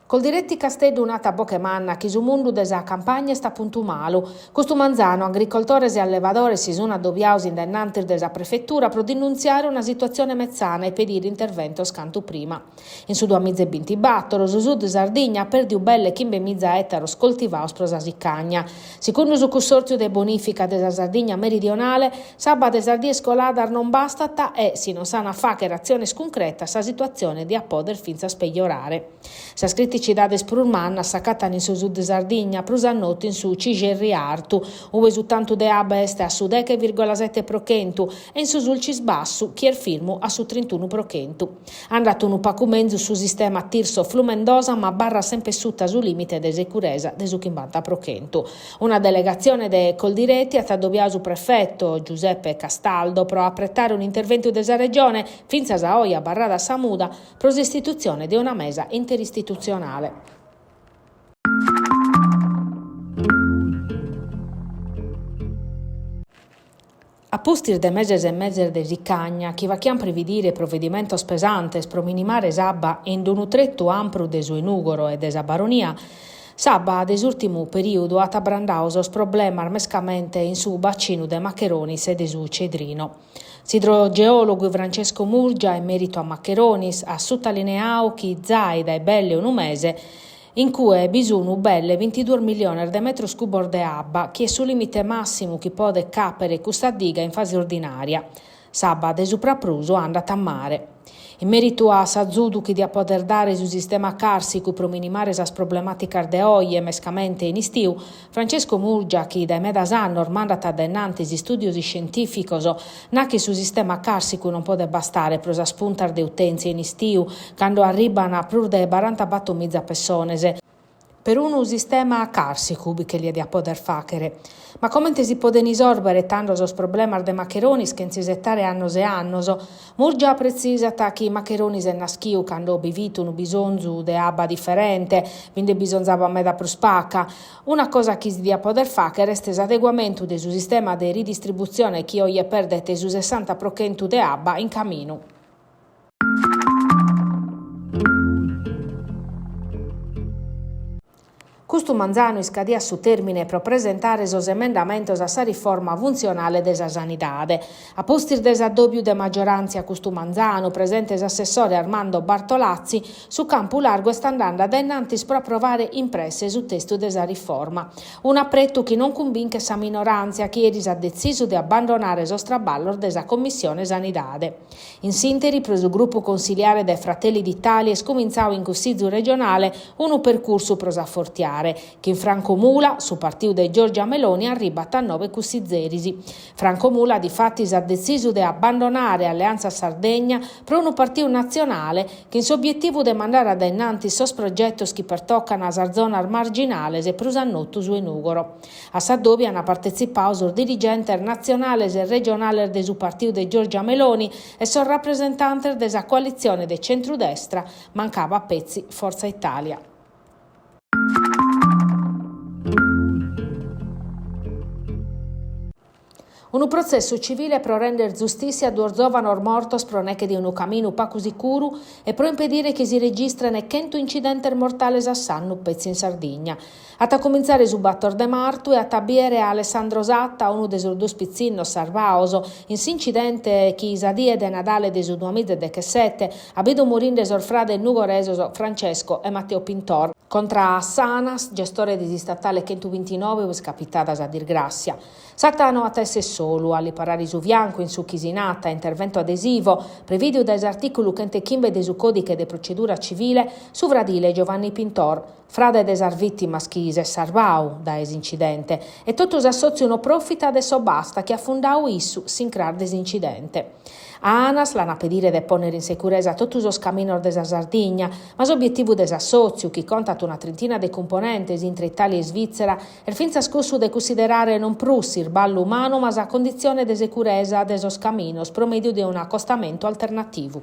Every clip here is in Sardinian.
Coldiretti Casteddu nat a boche manna chi su mundu de sa campagna est a puntu malu. Custu manzanu agricoltores e allevadores si sun adobiados in dae innantis de sa prefetura pro dinuntziare una situatzione metzana e pedire interventos cantu prima. In su duamiza e bintibatoro su Sud Sardigna at pèrdiu belle chimbemiza ètaros coltivados pro sa sicagna. Segundu su Cussòrtziu de Bonìfica de sa Sardigna Meridionale, s'abba de sas dies coladas non bastat e, si non s'an a fàghere atziones cuncretas, sa situatzione diat pòdere fintzas pejorare. Sas criticidades prus mannas s'acatan in su Sud Sardigna, prus a notu in su Cixerri Artu, ue su tantu de abba est a su deghe vìrgola sete pro chentu, e in su Sulcis Bassu, chi est firmu a su trintunu pro chentu. Andat unu pagu menzus su sistema Tirso Flumendosa ma abarrat semper suta su lìmite de seguresa de su chimbanta pro chentu. Una delegatzione de Coldiretti at adobiadu su prefeto Giuseppe Castaldo pro apretare un'interventu de sa Regione, fintzas a oe abarrada a sa muda, pro s'istitutzione de una mesa interistitutzionale. A pustis de meses e meses de sicagna chi fachian previdire provedimentos pesantes pro minimare s'abba in unu tretu ampru de su 'e Nùgoro e de sa Baronia, s'abba de s'ùrtimu perìodu at abrandadu sos problemas mescamente in su bacinu de Maccheronis e de su Cedrino. S'idrogeòlogu Francesco Murgia, in mèritu a Maccheronis, at sutalineadu chi zai dae belle unu mese In cue bi sunu belle bintiduos milliones de metros cubos de abba, chi est su limite massimu chi podet càpere custa diga in fase ordinària. S'abba de supraprus andat a mare. In mèritu a s'azudu chi diat poder dare su sistema càrsicu pro minimare sas problemàticas de oje, mescamente in istiu, Francesco Murgia, chi dae medas annos mandat a dae innantis istùdios iscientìficos, Nat chi su sistema càrsicu non podet bastare pro sas puntas de utèntzia in istiu, cando arriban prus de barantabator-miza pessones. Perunu sistema càrsicu bi che lia diat poder fàghere. Ma comente si poden isòrbere tando sos problemas de Macheronis chentza isetare annos e annos? Murgia pretzisat chi Macheronis est naschiu cando bi fit unu bisonzu de abba diferente, bi nde bisonzabat meda prus paca, Una cosa chi si diat poder fàghere est s'adeguamentu de su sistema de ridistributzione chi oje perdet su sessanta pro chentu de abba in caminu. Custu manzanu iscadiat su tèrmine pro presentare sos emendamentos a sa riforma funtzionale de sa sanidade. A pustis de s'addòbiu de magioràntzia custu manzanu, presente s'assessore Armando Bartolazzi, Su campu largu est andende a dae in antis pro aprovare in presse su testu de sa riforma. Un'apretu chi non cumbinchet sa minoràntzia chi eris at detzisu de abbandonare sos traballos de sa Commissione Sanidade. In s'ìnteri pro su grupu consiliare de Fratelli d'Italia est cumintzadu in Cussizu regionale unu percursu pro s'afortiare, chin Franco Mula, su partiu de Giorgia Meloni arribat a nobe cussizeris. Franco Mula difatis at detzisu de abbandonare Alleanza Sardegna pro unu partiu natzionale chin s'obietivu de mandare a dae innantis sos progetos chi pertocan sas zonas marginales e prus a notu su 'e Nùgoro. A s'addòbiu ant partetzipadu sos dirigentes natzionales e regionales de su partiu de Giorgia Meloni e sos rapresentantes de sa coalitzione de centrudestra, mancabat petzi Forza Italia. Unu protzessu civile pro render zustìssia a duos zòvanos mortos pro neche de unu caminu pacu sicuru e pro impedire chi si registrene chentu incidentes mortales a s'annu petzi in Sardigna. At a cumintzare su bator de martu e at a bìere a Alessandro Satta, unu de sos duos pitzinnos sarvados in s'incidente chi sa die de Nadale de su duamiza e dechesete at bidu morinde sos frades nugoresos Francesco e Matteo Pintor. Contra a s'Anas, gestore de s'istatale chentubintinove ue est capitada sa disgràssia. Satta no at a èssere solu a li parare su fiancu in su chi si nat intervento adesivo, prevìdiu dae s'artìculu chentechimbe de su còdighe de procedura civile, su fradile Giovanni Pintor, frade de sas vìtimas chi s'est sarvadu dae s'incidente, e totu s'assòtziu no profit Adesso Basta chi at fundadu issu s'incras de s'incidente. A Anas l'an a pedire de pònnere in securesa totu sos caminos de sa Sardigna, ma s'obietivu de s'assòtziu, chi contat una trintina de cumponentes intre Itàlia e Isvìtzera, est fintzas cussu de cunsiderare non prus s'irballu umanu ma sa conditzione de securesa de sos caminos pro mèdiu de un'acostamentu alternativu.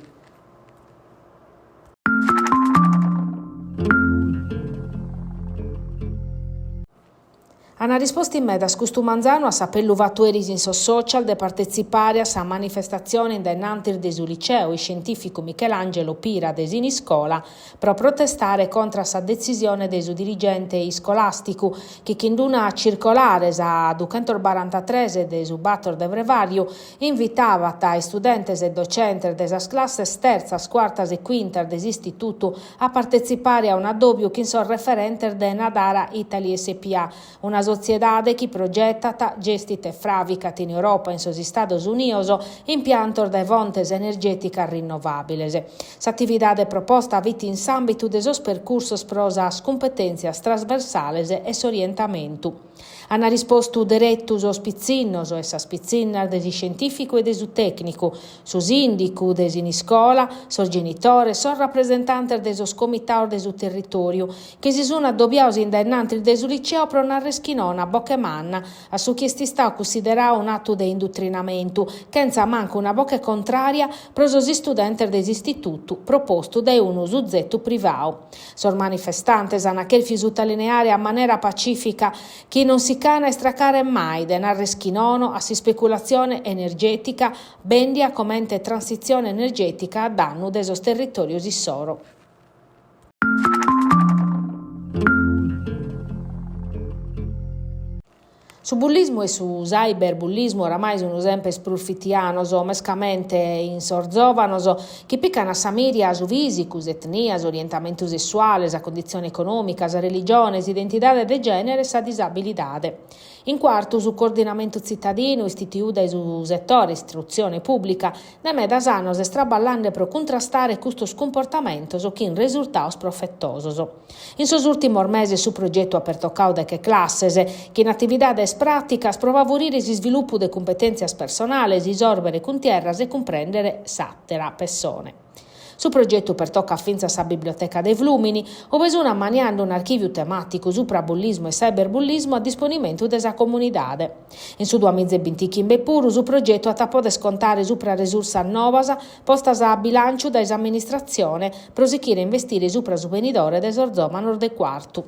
An rispostu in medas custu manzanu a s'apellu fatu eris in sos social de partetzipare a sa manifestatzione in dae innantis de su liceu iscientìficu Michelangelo Pira de Siniscola pro protestare contra a sa detzisione de su dirigente iscolàsticu chi chin d'una circolare, sa duchentosbarantatres de su bator de frevàriu, invitabat a istudentes e docentes de sas classes tertzas, cuartas e cuintas de s'istitutu a partetzipare a un'addòbiu chin sos referentes de Nadara Italy SPA, una sotziedade chi progetat, gestit e fràvicat in Europa e in sos Istados Unidos impiantos de fontes energèticas rinnovàbiles. S'atividade proposta fit in s'àmbitu de sos percursos pro sas cumpetèntzias trasversales e s'orientamentu. An rispostu deretu sos pitzinnos e sas pitzinnas de s'iscientìficu e de su tècnicu, su sìndicu de Siniscola, sos genitores, sos rapresentantes de sos comitados de su territòriu, chi si sun addobiados in dae innantis de su liceo pro narrer chi nono a boche manna a su chi est istadu cunsideradu un'atu de indutrinamentu, chentza mancu una boche contrària pro sos istudentes de s'istitutu propostu dae unu suzetu privadu. Sos manifestantes an chèrfiu sutalineare a manera pacìfica chi non si ch'an a istracare mai de narrer chi nono a s'ispeculatzione energètica bèndia comente transitzione energètica a dannu de sos territòrios issoro. Su bullismu e su cyberbullismu oramai sun semper prus fitianos, mescamente in sos zòvanos, chi pican a sa mìria su fìsicu, s'etnia, s'orientamentu sessuale, sa conditzione econòmica, sa religione, s'identidade de gènere e sa disabilidade. In Cuartu, su coordinamentu tzitadinu, istituidu dae su setore istrutzione pùblica, dae medas annos est traballende pro cuntrastare custos cumportamentos chin resurtados profetosos. In sos ùrtimos meses su progetu at pertocadu deche classes, chin atividades pràticas pro favorire s'isvilupu de cumpetèntzias personales, isòrbere cuntierras e cumprèndere s'àtera pessone. Su progetu pertocat fintzas sa biblioteca de Flùmini, ue sunt ammaniende un'archìviu temàticu supra bullismu e cyberbullismu a disponimentu de sa comunidade. In su duamiza e bintichimbe puru su progetu at a poder contare supra resursas novas postas a bilànciu dae s'amministratzione pro sichire a investire supra su benidore de sos zòvanos de Cuartu.